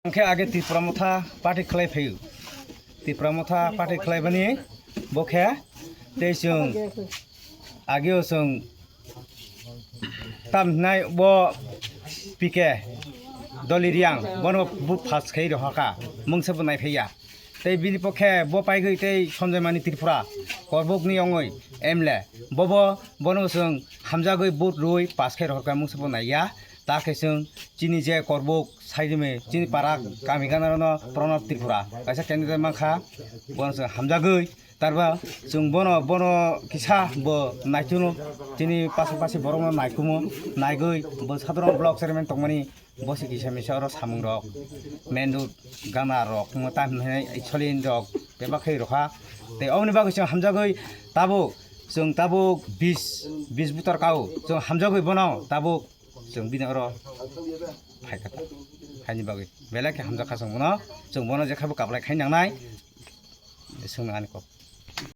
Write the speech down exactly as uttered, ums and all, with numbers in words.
Hwnkhe age Tipra Motha party khlai phaio. Tipra Motha party khlaibani bo khe tei chwng ageo chwng tam hinai bo P K Doli Riang bono bo pass khai rohorkha, mungsa bo naiphaiya. Tei bini pokhe bo paigwi tei Sanjay Mani Tripura Korbukni ongwi M L A, bobo bono chwng hamjagwi vote rwi pass khai rohorkha, mungsa bo naiya. Ta khe chwng chini je Korbuk Saidime, chini para kami ganarano Pranab Tripura kaisa candidate mankha, bono chwng hamjagwi, tarba chwng bono, bono kisa bo naituno, chini pasapasi borokno naikumo, naigwi bo Sadharan block chairman tongmani, bo se kisa misa oro samungrok, main road gana rok, mo tam hinai solin rok bebak khai rokha. Tei oboni bagwi chwng hamjagwi tabuk, chwng tabuk bis, bis butor kao, chwng hamjagwi bono tabuk chwng bini oro phaikha, haini bagwi belai khe hamjakha chwng bono, chwng bono jekha bo kaplai khai nangnai, chwng ani kok.